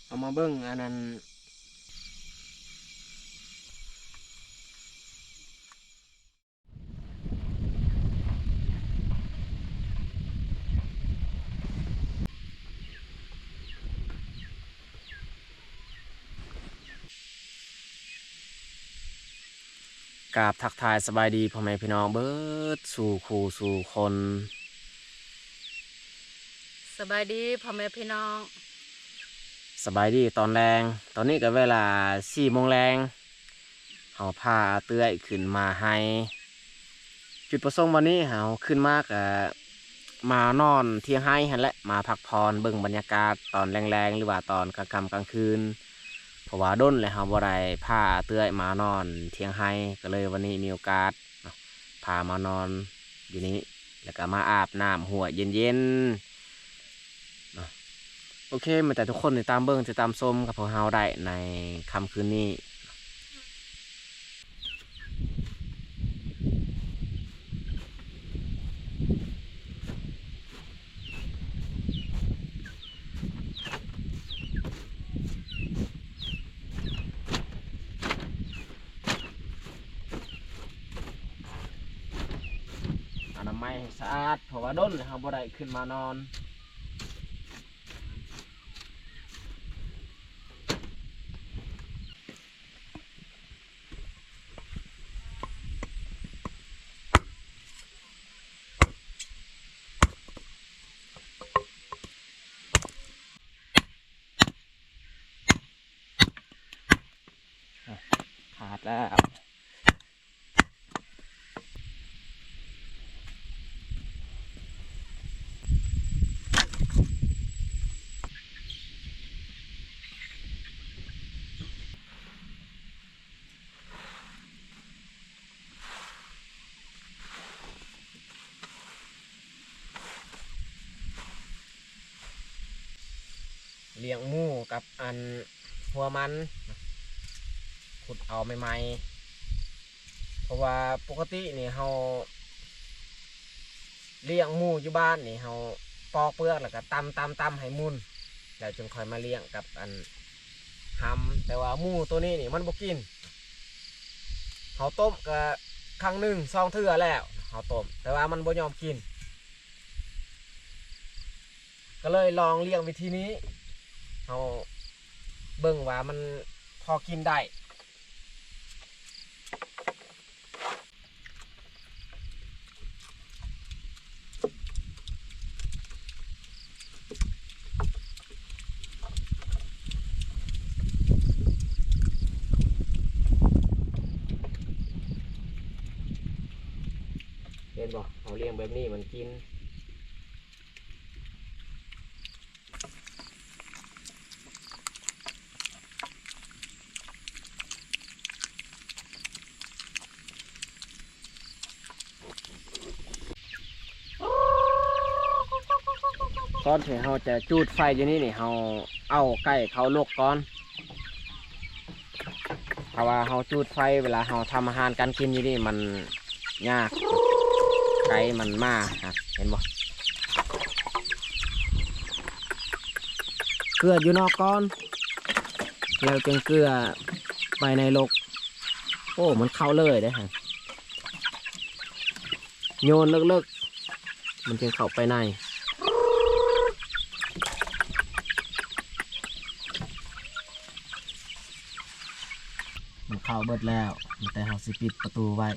ເອົາມາເບິ່ງອັນນັ້ນ. ກາບທັກທາຍສະບາຍດີພໍ່ແມ່ພີ່ນ້ອງເບິດສູ່ຄູ່ສູ່ຄົນ. ສະບາຍດີພໍ່ແມ່ພີ່ນ້ອງ. ສະບາຍດີຕອນແລງ. ຕອນນີ້ກໍເວລາສີ່ໂມງແລງ. ເຮົາພາເອື້ອຍຂຶ້ນມາໄຮ່. ຈຸດປະສົງວັນນີ້ເຮົາຂຶ້ນມາກະມານອນທຽງໄຮ່ຫັ້ນແຫຼະ, ມາພັກຜ່ອນເບິ່ງບັນຍາກາດຕອນແລງໆ ຫຼືວ່າຕອນກາງຄ່ຳກາງຄືນ. ເພາະວ່າດົນແລ້ວເຮົາບໍ່ໄດ້ພາເອື້ອຍມານອນທຽງໄຮ່, ກໍເລີຍວັນນີ້ມີໂອກາດເນາະ ພາມານອນຢູ່ນີ້ ແລ້ວກໍມາອາບນ້ຳຫ້ວຍເຢັນໆ ເນາະ. ໂອເຄ ມາແຕ່ທຸກຄົນຕິດຕາມເບິ່ງ ຕິດຕາມຊົມກັບພວກເຮົາໄດ້ໃນຄ່ຳຄືນນີ້. ອະນາໄມໃຫ້ສະອາດ ເພາະວ່າດົນແລ້ວເຮົາບໍ່ໄດ້ຂຶ້ນມານອນ. ຂາດແລ້ວ. ລ້ຽງໝູກັບອັນຫົວມັນ ຂຸດເອົາໃໝ່ໆ ເພາະວ່າປົກກະຕິນີ້ເຮົາລ້ຽງໝູຢູ່ບ້ານນີ້ ເຮົາປອກເປືອກແລ້ວກໍຕຳໆໆໃຫ້ໝຸ່ນ ແລ້ວຈຶ່ງຄ່ອຍມາລ້ຽງກັບອັນຫຳ. ແຕ່ວ່າໝູໂຕນີ້ນີ້ມັນບໍ່ກິນ. ເຮົາຕົ້ມກະຄັ້ງໜຶ່ງສອງເທື່ອແລ້ວ ເຮົາຕົ້ມ ແຕ່ວ່າມັນບໍ່ຍອມກິນ ກໍເລີຍລອງລ້ຽງວິທີນີ້ ເຮົາເບິ່ງວ່າມັນພໍກິນໄດ້. ເຫັນບໍ່? ເຮົາລ້ຽງແບບນີ້ມັນກິນ. ກ່ອນທີ່ເຮົາຈະຈູດໄຟຢູ່ນີ້ນີ້ ເຮົາເອົາໄກ່ເຂົ້າລົກກ່ອນ. ຖ້າວ່າເຮົາຈູດໄຟ ເວລາເຮົາທຳອາຫານການກິນຢູ່ນີ້ມັນຍາກ ໄກ່ມັນມາ ເຫັນບໍ່? ເກືອຢູ່ນອກກ່ອນ ແລ້ວຈຶ່ງເກືອໄປໃນລົກ. ໂອ້ ມັນເຂົ້າເລີຍເດ້ ໂຍນເລິກໆ ມັນຈຶ່ງເຂົ້າໄປໃນ. ມັນເຂົ້າເບິດແລ້ວ ມີແຕ່ເຮົາຊິປິດປະຕູໄວ້.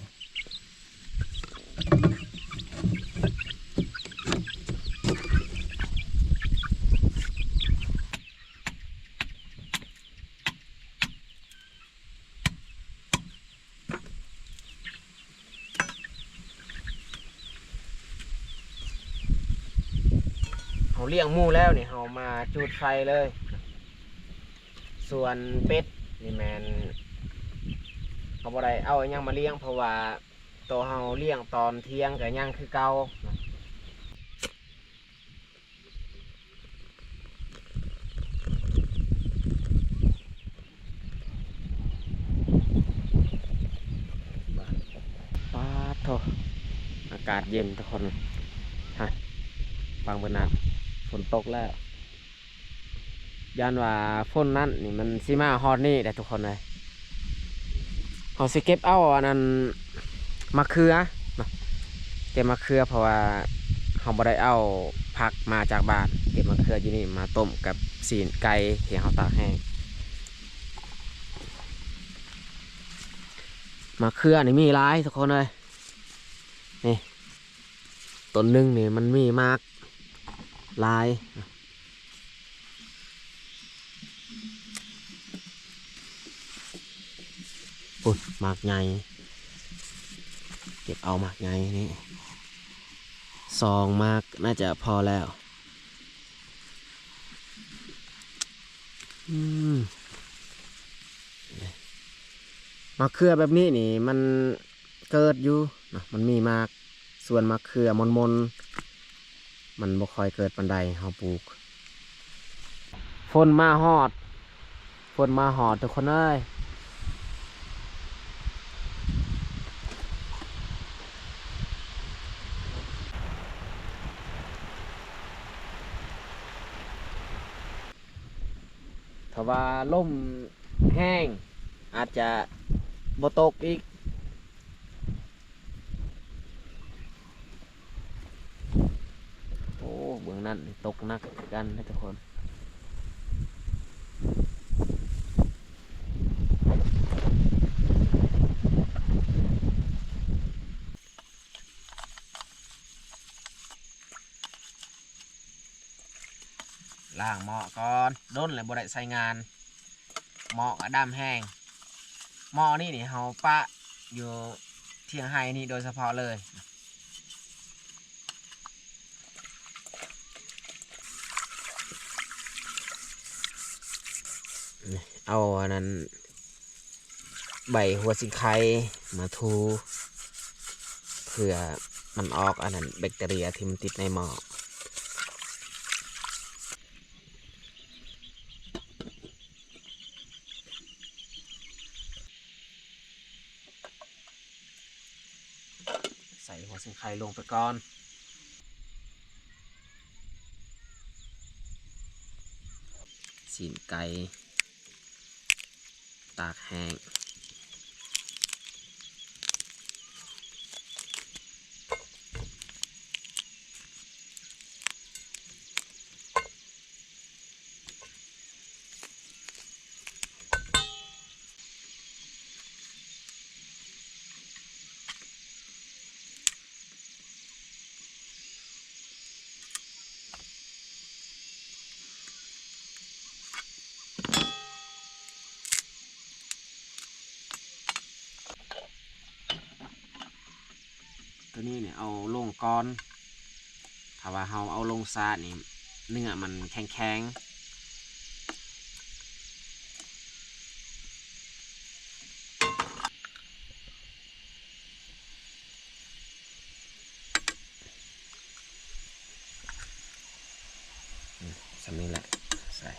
ເຮົາລ້ຽງໝູແລ້ວນີ້ ເຮົາມາຈູດໄຟເລີຍ. ສ່ວນເປັດນີ້ແມ່ນເຮົາບໍ່ໄດ້ເອົາຫຍັງມາລ້ຽງ ເພາະວ່າໂຕເຮົາລ້ຽງຕອນທ່ຽງກໍຍັງຄືເກົ່າ. ປາດໂທ້ ອາກາດເຢັນທຸກຄົນ. ຮະ ຟັງເບິ່ງນະ ຝົນຕົກແລ້ວ. ຢ້ານວ່າຝົນນັ້ນນີ້ມັນຊິມາຮອດນີ້ແຫຼະທຸກຄົນເອີຍ. ເຮົາຊິເກັບເອົາອັນນັ້ນ ໝາກເຂືອເນາະ, ເກັບໝາກເຂືອ ເພາະວ່າເຮົາບໍ່ໄດ້ເອົາຜັກມາຈາກບ້ານ. ເກັບໝາກເຂືອຢູ່ນີ້ມາຕົ້ມກັບຊີ້ນໄກ່ທີ່ເຮົາຕາກແຫ້ງ. ໝາກເຂືອນີ້ມີຫຼາຍທຸກຄົນເອີຍ. ນີ້ ຕົ້ນໜຶ່ງນີ້ມັນມີໝາກຫຼາຍ. ພຸ້ນ ໝາກໃຫຍ່, ເກັບເອົາໝາກໃຫຍ່ນີ້ ສອງໝາກໜ້າຈະພໍແລ້ວ. ອືມ ໝາກເຂືອແບບນີ້ນີ້ມັນເກີດຢູ່ເນາະ, ມັນມີໝາກ. ສ່ວນໝາກເຂືອມົນໆ ມັນບໍ່ຄ່ອຍເກີດປານໃດ ເຮົາປູກ. ຝົນມາຮອດ, ຝົນມາຮອດທຸກຄົນເອີຍ. ຖ້າວ່າລົມແຮງ ອາດຈະບໍ່ຕົກອີກ. ໂອ້ ເບື້ອງນັ້ນຕົກໜັກຄືກັນເດ້ທຸກຄົນ. ລ້າງໝໍ້ກ່ອນ, ດົນແລ້ວບໍ່ໄດ້ໃຊ້ງານ. ໝໍ້ກໍດຳແຮງ. ໝໍ້ນີ້ນີ້ເຮົາປະຢູ່ທຽງໄຮ່ນີ້ໂດຍສະເພາະເລີຍ. ເອົາອັນນັ້ນ ໃບຫົວສີໄຄມາຖູ ເພື່ອມັນອອກອັນນັ້ນ ແບັກເຕີເຣຍທີ່ມັນຕິດໃນໝໍ້. ໃສ່ຫົວສີໄຄລົງໄປກ່ອນ. ຊີ້ນໄກ່ ຕາກແຫ້ງ. ໂຕນີ້ນີ້ເອົາລົງກ່ອນ, ຖ້າວ່າເຮົາເອົາລົງຊ້ານີ້ ເນື້ອມັນແຂງໆ. ອືມ ສ່ຳນີ້ແຫຼະ ໃສ່.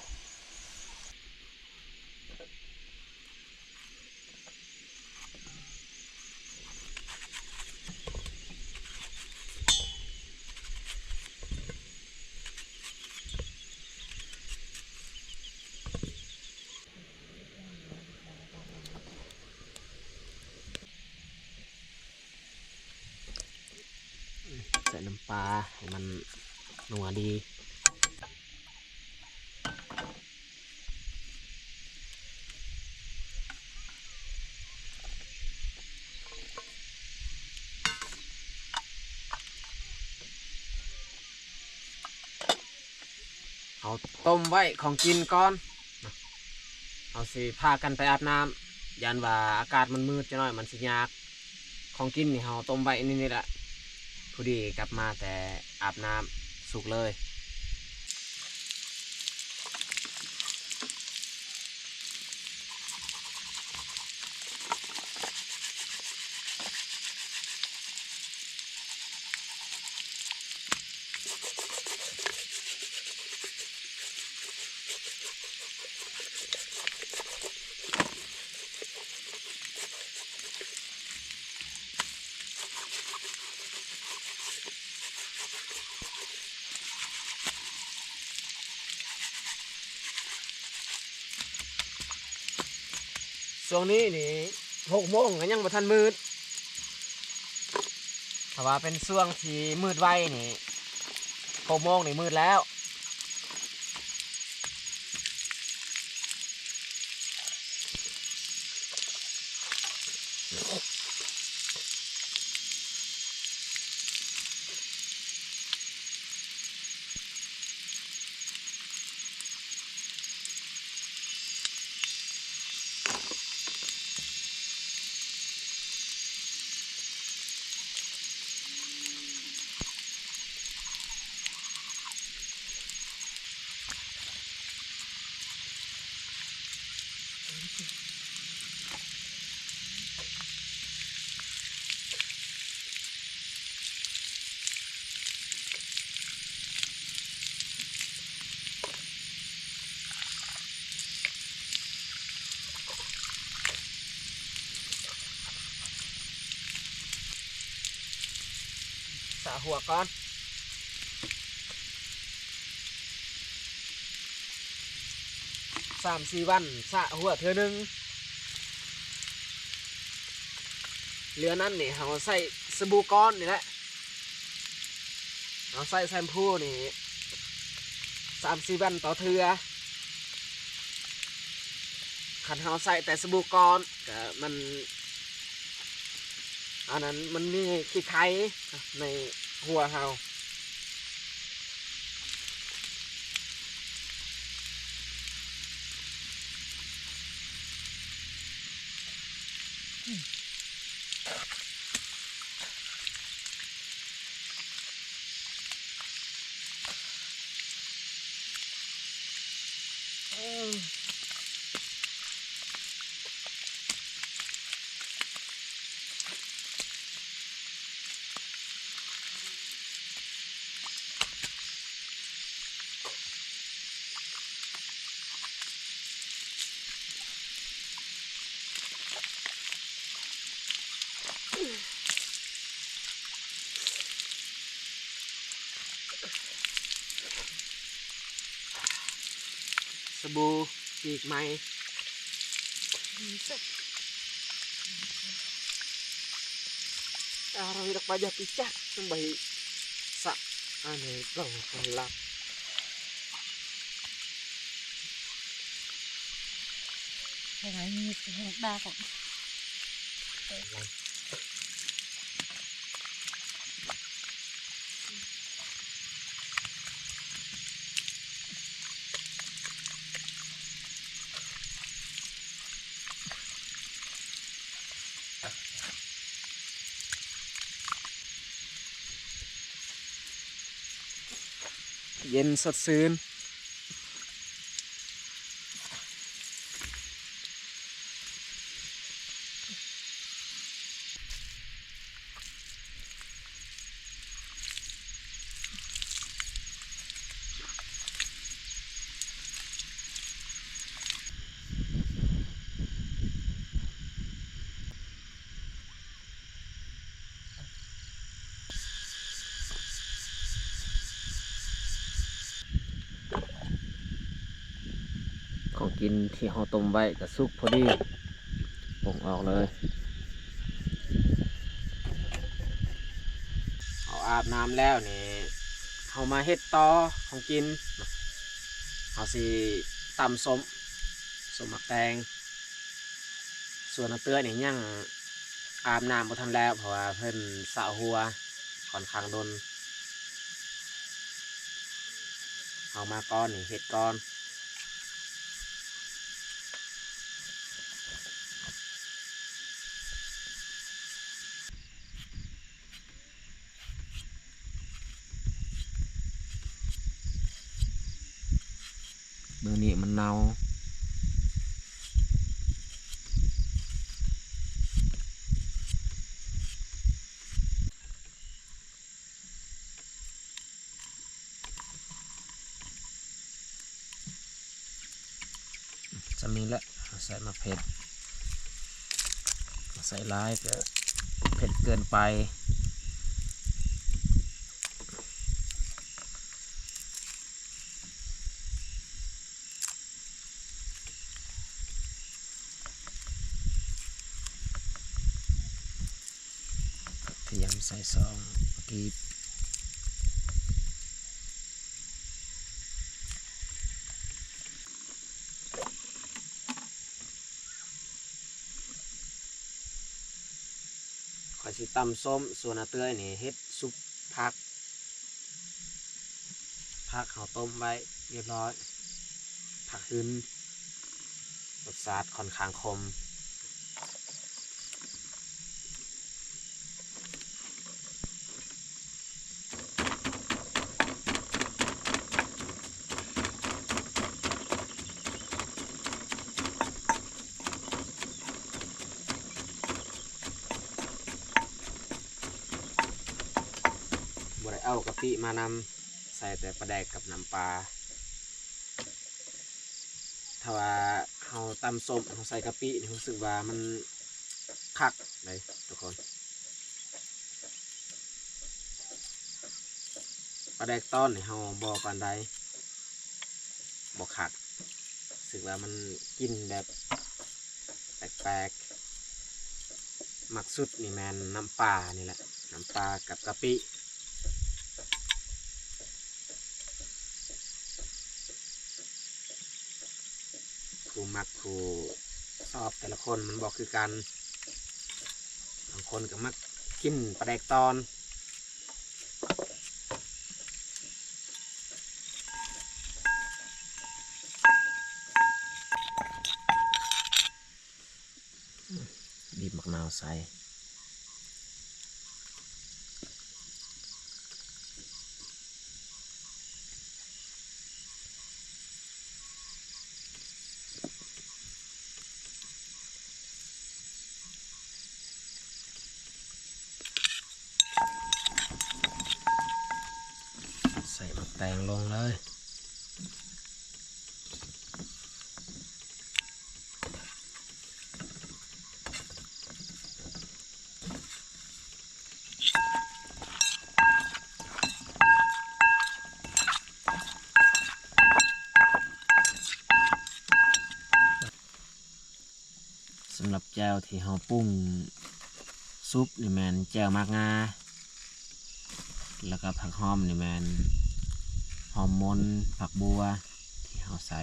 ໃສ່ນ້ຳປາໃຫ້ມັນນົວດີ. ເຮົາຕົ້ມໄວ້ຂອງກິນກ່ອນເນາະ. ເຮົາຊິພາກັນໄປອາບນ້ຳ, ຢ້ານວ່າອາກາດມັນມືດຈັກໜ້ອຍມັນຊິຍາກ. ຂອງກິນນີ້ເຮົາຕົ້ມໄວ້ໃນນີ້ລະ, ພໍດີກັບມາແຕ່ອາບນ້ຳ ສຸກເລີຍ. ອ ຊ່ວງນີ້ນີ້ ຫົກໂມງກໍຍັງບໍ່ທັນມືດ. ຖ້າວ່າເປັນຊ່ວງທີ່ມືດໄວນີ້ ຫົກໂມງນີ້ມືດແລ້ວ. ສະຫົວກ່ອນ. ສາມສີ່ວັນສະຫົວເທື່ອໜຶ່ງ. ເຫຼືອນັ້ນນີ້ເຮົາໃຊ້ສະບູກ້ອນນີ້ແຫຼະ. ເຮົາໃຊ້ແຊມພູນີ້ສາມສີ່ວັນຕໍ່ເທື່ອ. ຄັນເຮົາໃຊ້ແຕ່ສະບູກ້ອນ ກະມັນ ອັນນັ້ນມັນມີຂີ້ໄຄໃນຫົວເຮົາ. ສະບູປີກໃໝ່. ອາ ເຮົາເຮັດອອກໄປຢ່າຕິຈັກ ມັນບໍ່ເຮັດສະ ອັນນີ້ກໍລັກ. ເຮັດໃຫ້ມີດາກໍ ເຢັນສົດຊື່ນ. ຂອງກິນທີ່ເຮົາຕົ້ມໄວ້ກໍສຸກພໍດີ ປົງອອກເລີຍ. ເຮົາອາບນ້ຳແລ້ວນີ້ ເຮົາມາເຮັດຕໍ່ຂອງກິນ. ເຮົາຊິຕຳສົ້ມ ສົ້ມໝາກແຕງ. ສ່ວນນ້າເຕື້ອຍນີ້ຍັງອາບນ້ຳບໍ່ທັນແລ້ວ ເພາະວ່າເພິ່ນສະຫົວຂ້ອນຂ້າງດົນ. ເຮົາມາກ່ອນນີ້ ເຮັດກ່ອນ. ມື້ນີ້ມັນເນົ່າ. ສ່ຳນີ້ແຫຼະ ໃສ່ໝາກເຜັດ ໃສ່ຫຼາຍກໍເຜັດເກີນໄປ. ເ ສອງກີບ. ຂ້ອຍຊິຕຳສົ້ມ ສ່ວນອາເຕື້ອຍນີ້ເຮັດຊຸບຜັກ. ຜັກເຮົາຕົ້ມໄວ້ລຽບຮ້ອຍ, ຜັກຫຶນ ລົດຊາດຂ້ອນຂ້າງຂົມ. ບໍ່ໄດ້ເອົາກະປິມານຳ, ໃສ່ແຕ່ປາແດກກັບນ້ຳປາ. ຖ້າວ່າເຮົາຕຳສົ້ມ ເຮົາໃສ່ກະປິນີ້ ຮູ້ສຶກວ່າມັນຄັກເດ້ທຸກຄົນ. ປາແດກຕອນນີ້ເຮົາບໍ່ປານໃດ, ບໍ່ຄັກ, ຮູ້ສຶກວ່າມັນກິ່ນແບບແປກໆ. ມັກສຸດນີ້ແມ່ນນ້ຳປານີ້ແຫຼະ, ນ້ຳປາກັບກະປິ. ຜູ້ມັກຜູ້ຊອບແຕ່ລະຄົນມັນບໍ່ຄືກັນ, ບາງຄົນກໍມັກກິນປາແດກຕອນ. ບີບໝາກນາວໃສ່. ໃສ່ໝາກແຕງລົງເລີຍ. ສຳລັບແຈ່ວທີ່ເຮົາປຸງຊຸບນີ້ແມ່ນແຈ່ວໝາກງາ ແລ້ວກໍຜັກຫອມນີ້ແມ່ນຫອມມົນ ຜັກບົ່ວທີ່ເຮົາໃສ່.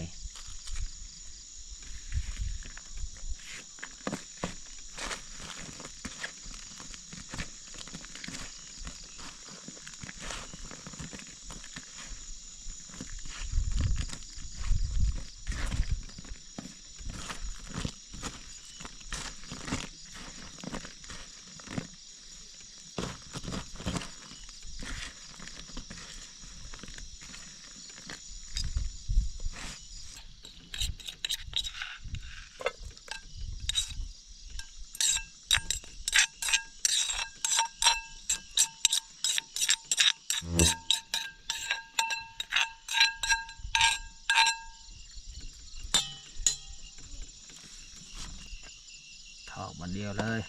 ຖອກບາດດຽວເລີຍ.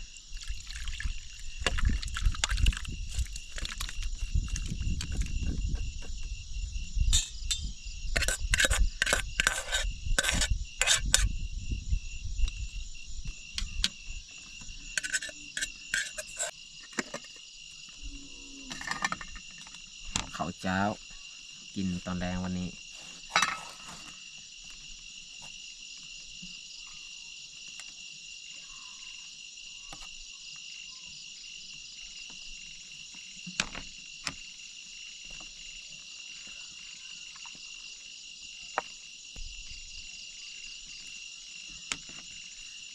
ເຂົ້າເຈົ້າກິນຕອນແລງວັນນີ້.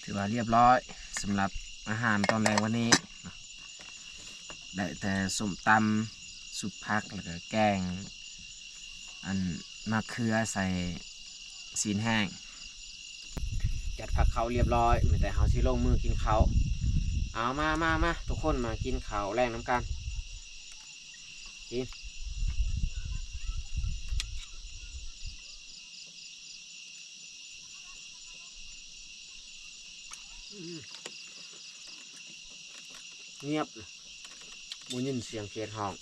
ຖືວ່າລຽບຮ້ອຍສຳລັບອາຫານຕອນແລງວັນນີ້. ໄດ້ແຕ່ສົ້ມຕຳ, ຊຸບຜັກ ແລ້ວກະແກງ ອັນ ໝາກເຂືອໃສ່ຊີ້ນແຫ້ງ. ຈັດພາເຂົ້າລຽບຮ້ອຍ, ມີແຕ່ເຮົາຊິລົງມືກິນເຂົ້າ. ເອົາ ມາ ມາ ມາ ທຸກຄົນມາກິນເຂົ້າແລງນຳກັນ. ກິນ. ອືມ ງຽບ ບໍ່ຍິນສຽງເຂດຮ້ອງ. ເ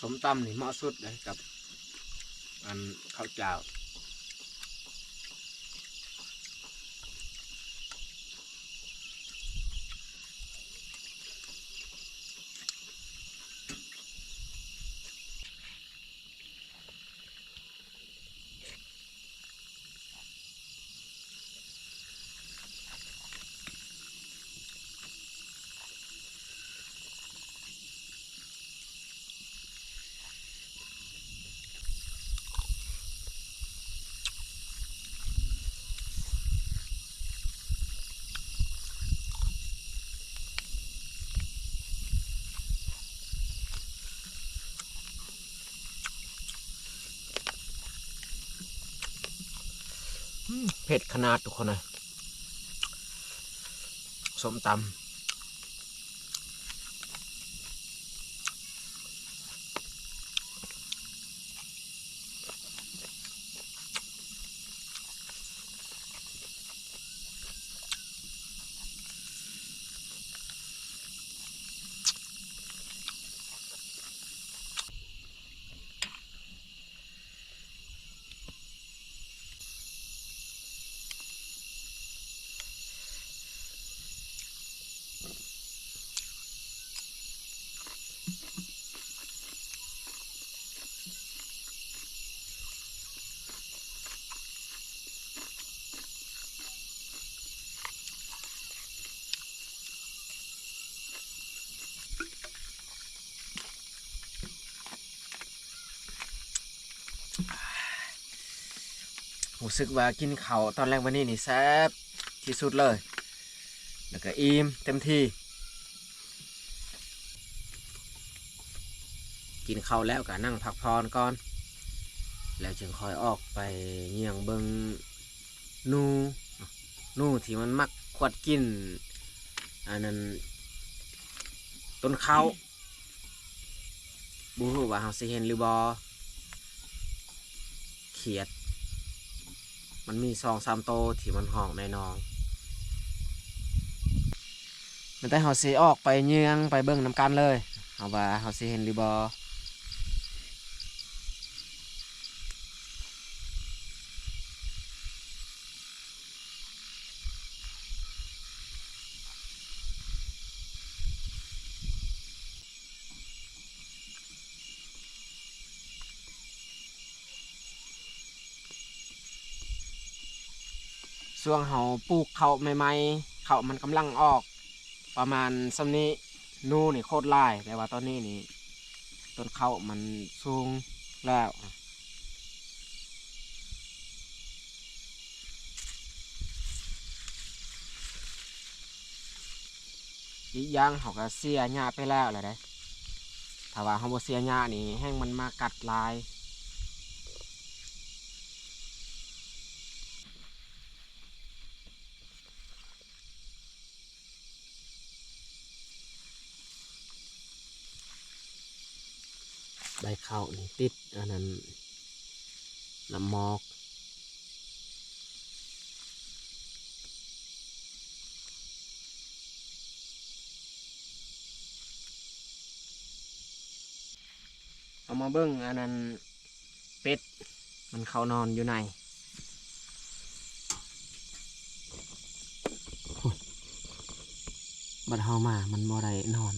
ສົ້ມຕຳນີ້ເໝາະສຸດເດ້ກັບອັນເຂົ້າຈ້າວ. ອືມ ເຜັດຂະໜາດທຸກຄົນເອີຍ ສົ້ມຕຳ. ຮູ້ສຶກວ່າກິນເຂົ້າຕອນແລງມື້ນີ້ນີ້ແຊບທີ່ສຸດເລີຍ ແລ້ວກໍອີ່ມເຕັມທີ່. ກິນເຂົ້າແລ້ວກໍນັ່ງພັກຜ່ອນກ່ອນ ແລ້ວຈຶ່ງຄ່ອຍອອກໄປຍ່ຽງເບິ່ງໜູ ໜູທີ່ມັນມັກຂວດກິນອັນນັ້ນ ຕົ້ນເຂົ້າ. ບໍ່ຮູ້ວ່າເຮົາຊິເຫັນຫຼືບໍ່ ຂຽດ ມັນມີສອງສາມໂຕທີ່ມັນຮ້ອງໃນໜອງ. ແມ່ນແຕ່ເຮົາຊິອອກໄປເຍືອງໄປເບິ່ງນຳກັນເລີຍ ເຮົາວ່າເຮົາຊິເຫັນຫຼືບໍ່. ຊ່ວງເຮົາປູກເຂົ້າໃໝ່ໆ ເຂົ້າມັນກຳລັງອອກປະມານສ່ຳນີ້ ໜູນີ້ໂຄດຫຼາຍ ແຕ່ວ່າຕອນນີ້ນີ້ ຕົ້ນເຂົ້າມັນສູງແລ້ວ. ອີກຢ່າງເຮົາກໍເສຍຫຍ້າໄປແລ້ວແຫຼະເດ້ ຖ້າວ່າເຮົາບໍ່ເສຍຫຍ້ານີ້ແຮ່ງມັນມາກັດຫຼາຍ. ໃບເຂົ້ານີ້ຕິດອັນນັ້ນ ນ້ຳໝອກ. ເອົາມາເບິ່ງອັນນັ້ນ ເປັດມັນເຂົ້ານອນຢູ່ໃນ ບັດເຮົາມາມັນບໍ່ໄດ້ນອນ.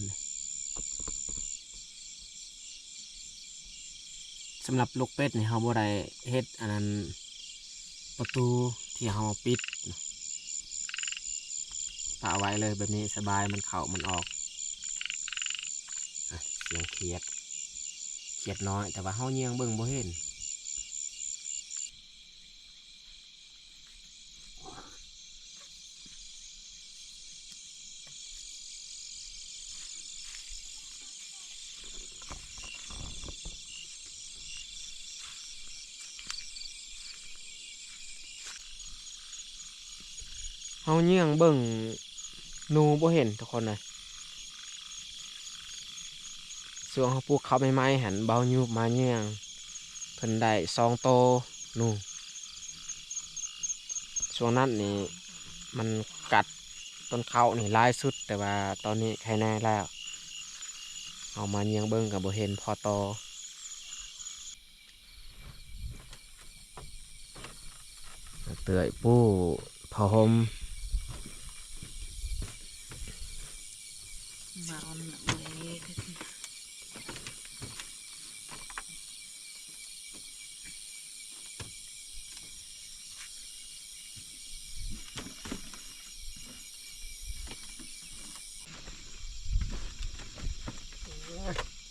ສຳລັບລູກເປັດນີ້ ເຮົາບໍ່ໄດ້ເຮັດອັນນັ້ນ ປະຕູທີ່ເຮົາປິດ ປະໄວ້ເລີຍແບບນີ້ ສະບາຍ ມັນເຂົ້າມັນອອກ. ອະ ສຽງຂຽດ ຂຽດນ້ອຍ ແຕ່ວ່າເຮົາເຍືອງເບິ່ງບໍ່ເຫັນ. ເຮົາເຍືອງເບິ່ງ ໜູບໍ່ເຫັນທຸກຄົນເອີຍ. ຊ່ວງເຮົາປູກເຂົ້າໃໝ່ໆຫັ້ນ ເບົາຍູບມາເຍືອງ ເພິ່ນໄດ້ສອງໂຕໜູ. ຊ່ວງນັ້ນນີ້ມັນກັດຕົ້ນເຂົ້ານີ້ຫຼາຍສຸດ ແຕ່ວ່າຕອນນີ້ໄຄແນ່ແລ້ວ. ເຮົາມາເຍືອງເບິ່ງກໍບໍ່ເຫັນພໍໂຕ. ເອື້ອຍປູຜ້າຫົ່ມ ມາອອນເລີຍ.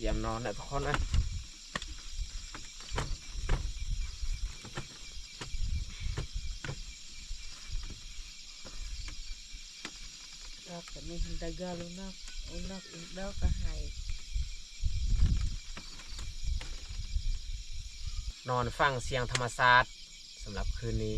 ກຽມນອນແລ້ວທຸກຄົນເອີຍ. ດອກກະມີຫັ້ນ ດາກອນ ລູກນອກ ລູກນອກອີກດອກກະໃຫ້ ນອນຟັງສຽງທຳມະຊາດສຳລັບຄືນນີ້.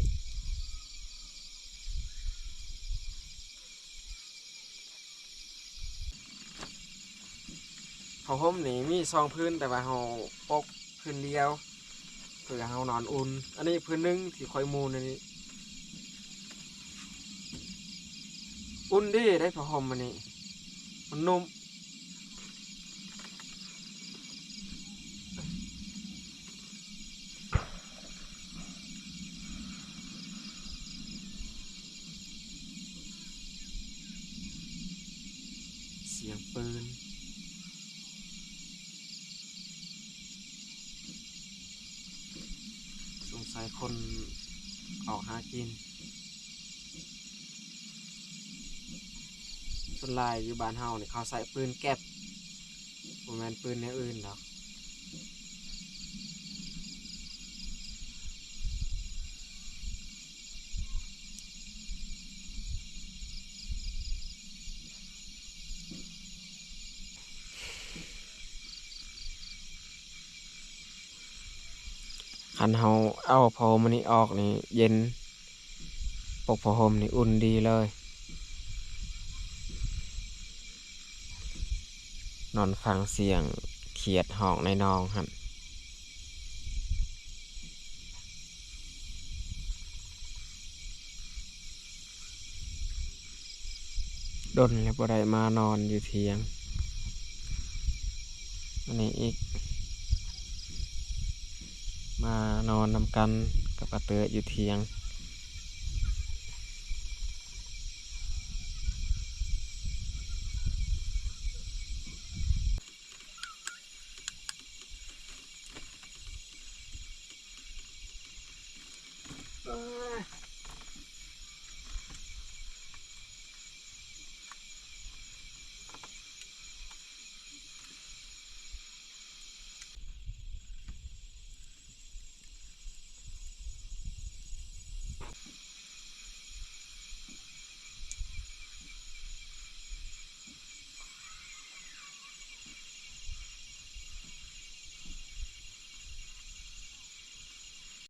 ຜ້າຫົ່ມນີ້ມີສອງຜືນ ແຕ່ວ່າເຮົາປົກຜືນດຽວ ເພື່ອເຮົານອນອຸ່ນ. ອັນນີ້ຜືນໜຶ່ງທີ່ຂ້ອຍໝູນອັນນີ້ ອຸ່ນດີເດ້ຜ້າຫົ່ມອັນນີ້ ມັນນຸ້ມ. ສຽງປືນ ສົງໄສຄົນອອກຫາກິນ. ສ່ວນຫຼາຍຢູ່ບ້ານເຮົານີ້ ເຂົາໃຊ້ປືນແກັບ ບໍ່ແມ່ນປືນແນວອື່ນດອກ. ຄັນເຮົາເອົາຜ້າຫົ່ມອັນນີ້ອອກນີ້ເຢັນ. ປົກຜ້າຫົ່ມນີ້ອຸ່ນດີເລີຍ. ນອນຟັງສຽງຂຽດຮ້ອງໃນໜອງຫັ້ນ. ດົນແລ້ວບໍ່ໄດ້ມານອນຢູ່ຖຽງ ອັນນີ້ອີກ ມານອນນຳກັນກັບອາເຕີຍຢູ່ຖຽງ.